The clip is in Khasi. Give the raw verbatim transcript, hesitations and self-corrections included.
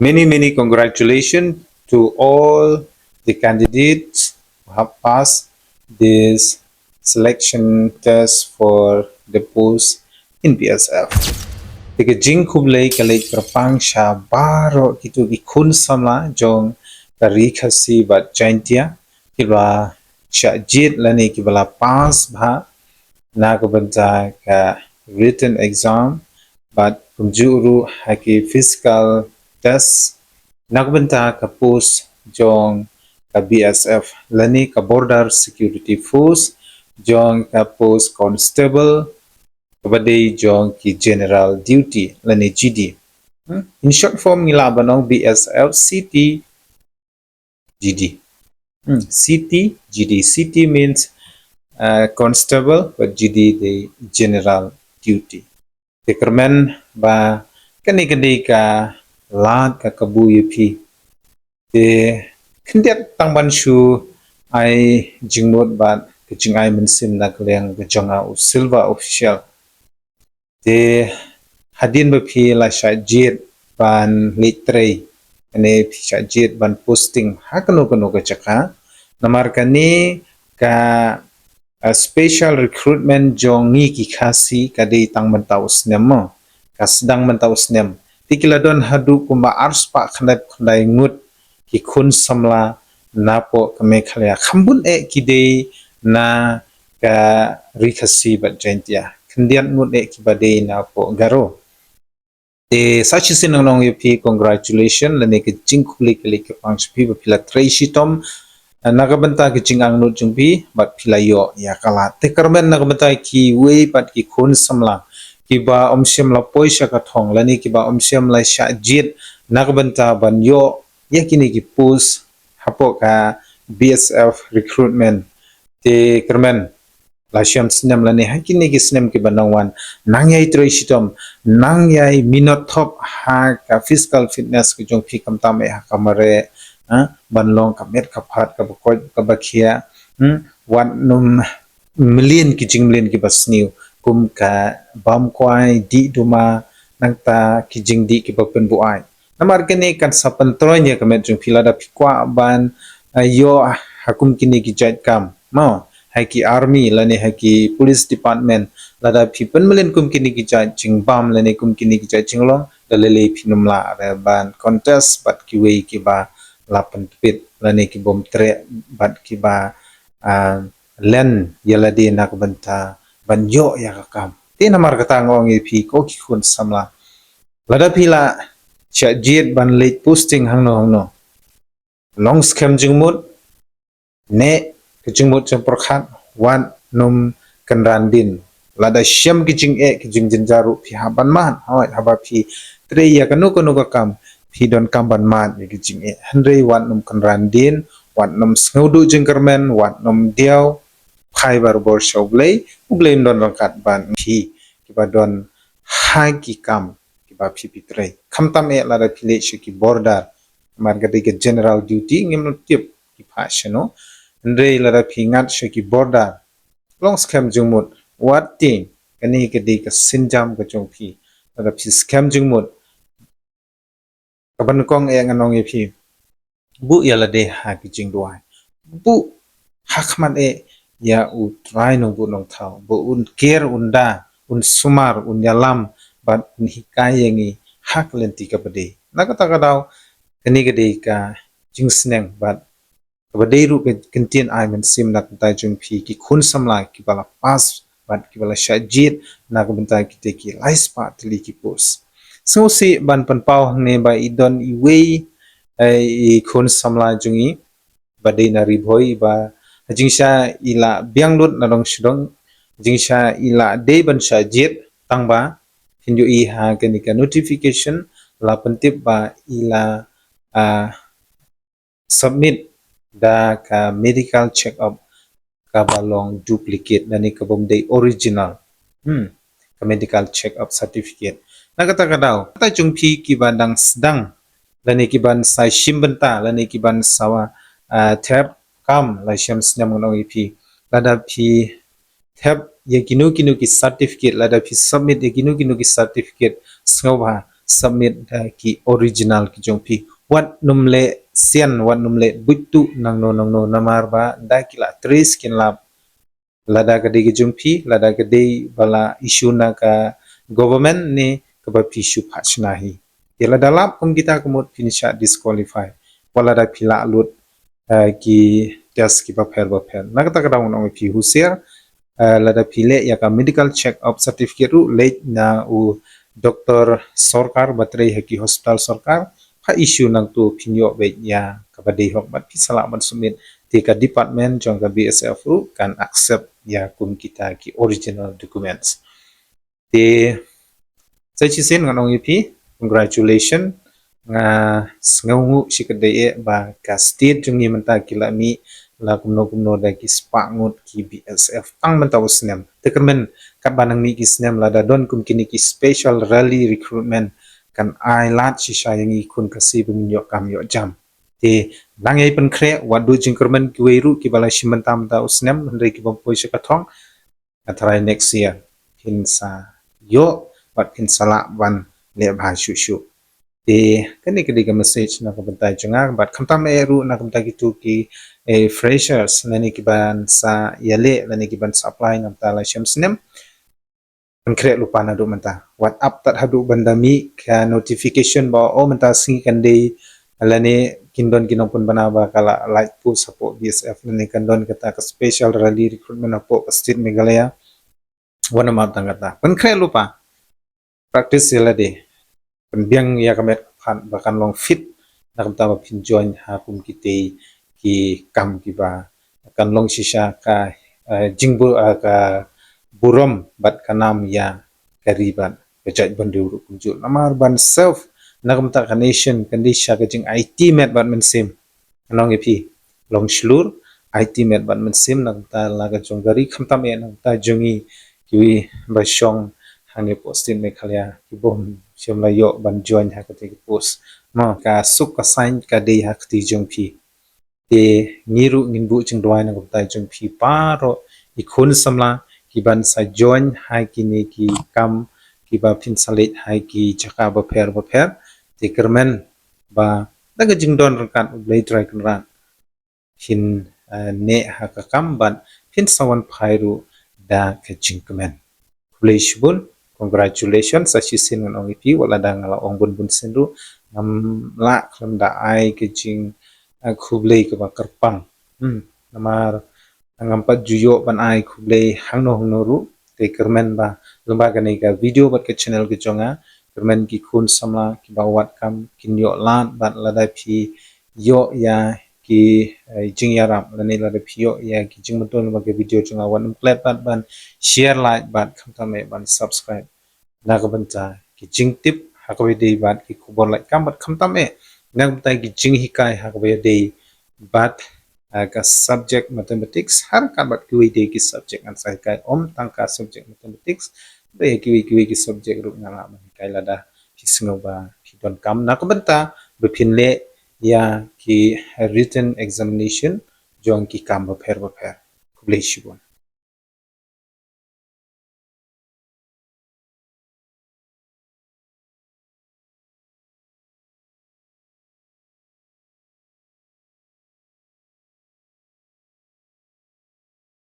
Many, many congratulations to all the candidates who have passed this selection test for the post in B S F. Te ka jingkhublei ka leit kyrpang sha baroh kito ki khun samla jong ka Ri Khasi bad Jaintia kiba shah jied lane kiba la pass bha na ka bynta ka written exam bad kumjuh ruh ha ki physical test na ka bynta ka post jong ka B S F lane ka Border Security Force, jong ka post constable, kaba dei jong ki general duty lane G D. Hmm? In short form ngi lah ban ong B S F C T G D. Hmm, C T G D. C T means uh, constable, but G D the general duty. Te kyrmen ba kane ka dei ka lad ka kabu ïa phi. Te khyndiat tang ban shu ai jingmut bad ka jingai mynsiem na ka liang ka jong nga u silver official. Te hadien ba phi la shah jied ban leit trei, ne phi shah jied ban posting ha kano kano ka jaka, namar kane ka uh, special recruitment jong ngi ki Khasi ka dei tang mynta u snem mo. Ka sdang mynta u snem. Te ki la don haduh kumba arspah khyndai phew khyndai ngut ki khun samla napoh ka Meghalaya. Kham bun eh ki dei na ka Ri Khasi bad Jaintia. Khyndiat ngut eh kiba dei napoh Garo. Te sa shisien ngan ong ïa phi congratulations lane ka jingkhublei ka leit kyrpang sha phi ba phi la trei shitom na ka bynta ka jingangnud jong phi bad phi la ïoh ïa ka lad. Te kyrmen na ka bynta kiwei pat ki khun samla kiba ym shym la poi sha ka thong lane kiba ym shym la shah jied na ka bynta ban ïoh ïa kine ki post hapoh ka B S F recruitment. Te kyrmen la shem snem lane ha kine ki snem kiba nang wan, nang ïai trei shitom, nang ïai minot thop ha ka physical fitness ka jong phi, khamtam eh ha ka mareh, ha, ban long ka met ka phad kaba koit kaba khiah, hmm, wat nym mlien ki jingmlien kiba sniew kum ka bam kwai, dih duma, nangta ki jingdih kiba pynbuaid. Namar kane kan sa pyntroiñ ïa ka met jong phi lada phi kwah ban, eh, ïoh ha kum kine ki jait kam mo, ha ki army lane ha ki police department. Lada phi pynmlien kum kine ki jait jingbam lane kum kine ki jait jinglong, da lei lei phin ym lah re ban contest bad kiwei kiba la pyntbit lane ki bym treh bad kiba, ah, len ïa lade na ka bynta ban ïoh ïa ka kam. Te namar kata nga ong ïa phi ko ki khun samla, lada phi la shah jied ban leit posting hangno hangno, long skhem jingmut, neh ka jingmut jingpyrkhat, wat nym kynran dien. Lada shem ki jingeh ki jingjynjar ruh phi hap ban mad. Hooid, haba phi trei ïa kano kano ka kam phi donkam ban mad ïa ki jingeh. Hynrei wat nym kynran dien, wat nym sngewduh jingkyrmen, wat nym diaw, phai barabor sha U Blei, U Blei un don ryngkat bad phi kiba don ha ki kam kiba phi phi trei. Khamtam eh lada phi leit sha ki border, namar ka dei ka general duty, ngim tip ki phah shano. Hynrei lada phi ngat sha ki border, long skhem jingmut, wat tieng, kane ka dei ka sienjam ka jong phi. Lada phi skhem jingmut, kaba nyngkong eh ngan ong ïa phi, buh ïa lade ha ki jingduwai. Buh ha khmat eh ïa U Trai Nongbuh Nongthaw ba un ker, un da, un sumar, un ïalam bad un hikai ïa ngi ha ka lynti kaba dei. Na kata ka daw, kane ka dei ka jingsneng bad kaba dei ruh ka kyntien ai mynsiem na ka bynta jong phi ki khun samla kiba la pass bad kiba la shah jied na ka bynta kita ki lai spah tylli ki post. Sngewsih ban pynpaw hangne ba i don iwei, eh, i khun samla jong i ba dei na Ri Bhoi, ba ha jingshisha i la biang lut na dong sha dong, ha jingshisha i la dei ban shah jied, tang ba phin ïohi ha kane ka notification la pyntip ba i la, ah, submit da ka medical check up kaba long duplicate, lane ka bym dei original. Hmm, ka medical check up certificate. Na kata ka daw, kata jong phi kiba dang sdang, lane kiban sa shim bynta, lane kiban sa, ah, thep kam la shem snem ngan ong ïa phi. Lada phi thep ïa kino kino ki certificate, lada phi submit ïa kino kino ki certificate, sngewbha submit da ki original ki jong phi. Wat nym leh sian, wat nym leh buit tu nangno nangno, namar ba da ki la trace kin lap lada ka dei ka jong phi, lada ka dei ba la issue na ka government ne kaba phi shu phah shna hi. Te lada lap kum kita ka mut phin shah disqualify. Wat lada phi lah lut, eh, ki test kiba pher ba pher. Na kata ka daw ngan ong ïa phi husiar, eh, lada phi leh ïa ka medical check up certificate ruh, leit na u doktor sorkar ba trei ha ki hospital sorkar, pha issue nangtu phin ïoh beit ïa kaba dei hok bad phi sa lah ban submit. Te ka department jong ka B S F ruh kan accept ïa kum kita ki original documents. Te sa shisien ngan ong ïa phi, congratulation. Nga sngewnguh shikatdei eh ba ka state jong ngi mynta ki la mih la kumno kumno da ki spah ngut ki B S F tang mynta u snem. Te kyrmen katba nang mih ki snem lada don kum kine ki special rally recruitment kan ai lad shisha ïa ngi khun Khasi ba ngin ïoh kam ïoh jam. Te nang ïai pynkhreh, wat duh jingkyrmen kiwei ruh kiba la shim bynta mynta u snem, hynrei kibym poi sha ka thong, nga tharai next year phin sa ïoh bad phin sa lah ban leh bha shuh shuh. Te kane ka dei ka message na ka bynta jong nga bad khamtam eh ruh na ka bynta kitu ki, eh, freshers lane kiban sa ïaleh lane kiban sa apply na ka bynta la shem snem. Pynkhreh lypa naduh mynta. Wat ap tad haduh ban da mih ka notification ba, oh, mynta sngi kan dei lane kin don ki nongpynbna ba ka la lait post hapoh B S F lane kan don kata ka special rally recruitment hapoh ka state Meghalaya. Wat nym ap tang kata. Pynkhreh lypa. Practice ïa lade. Pynbiang ïa ka met ka phad ba kan long fit na ka bynta ba phin join ha kum kitei ki kam kiba kan long shisha ka, eh, jingbu-, eh, ka burom bad ka nam ïa ka ri bad ka jaitbynriew ruh kumjuh. Namar ban serve na ka bynta ka nation kan dei sha ka jingaiti met bad mynsiem. Ngan ong ïa phi, long shlur, aiti met bad mynsiem na ka bynta la ka jong ka ri, khamtam eh na ka bynta jong ngi kiwei ba shong hangne hapoh state Meghalaya, kibym shym la ïoh ban join ha katei ka post. Mo, ka suk ka saiñ ka dei ha kti jong phi. Te ngi ruh ngin buh jingduwai na ka bynta jong phi baroh i khun samla kiban sa join ha kine ki kam kiba phin sa leit ha ki jaka bapher bapher. Te kyrmen ba da ka jingdon ryngkat U Blei Trai Kynrad phin, eh, neh ha ka kam bad phin sa wan phai ruh da ka jingkmen. Khublei shibun, congratulations, sa shisien ngan ong ïa phi, wat lada nga la ong bun bun sien ruh, ngam lah khlem da ai ka jing, eh, khublei kaba kyrpang. Hmm, namar ngam pat ju ïoh ban ai khublei hangno hangno ruh, te kyrmen ba lyngba kane ka video bad ka channel ka jong nga, kyrmen ki khun samla kiba wad kam kin ïoh lad bad lada phi ïoh ïa ki, eh, jingïarap lane lada phi ïoh ïa ki jingmyntoi lyngba ka video jong nga, wat nym klet pat ban share, like bad khamtam eh ban subscribe na ka bynta ki jingtip ha kaba ïadei bad ki khubor lait kam bad khamtam eh na ka bynta ki jinghikai ha kaba ïadei bad, eh, ka subject mathematics, ha ryngkat bad kiwei de ki subject ngan sa hikai, ym tang ka subject mathematics, hynrei kiwei kiwei ki subject ruh nga lah ban hikai lada phi sngew ba phi donkam na ka bynta ba phin leh ïa ki written examination jong ki kam bapher bapher. Khublei shibun.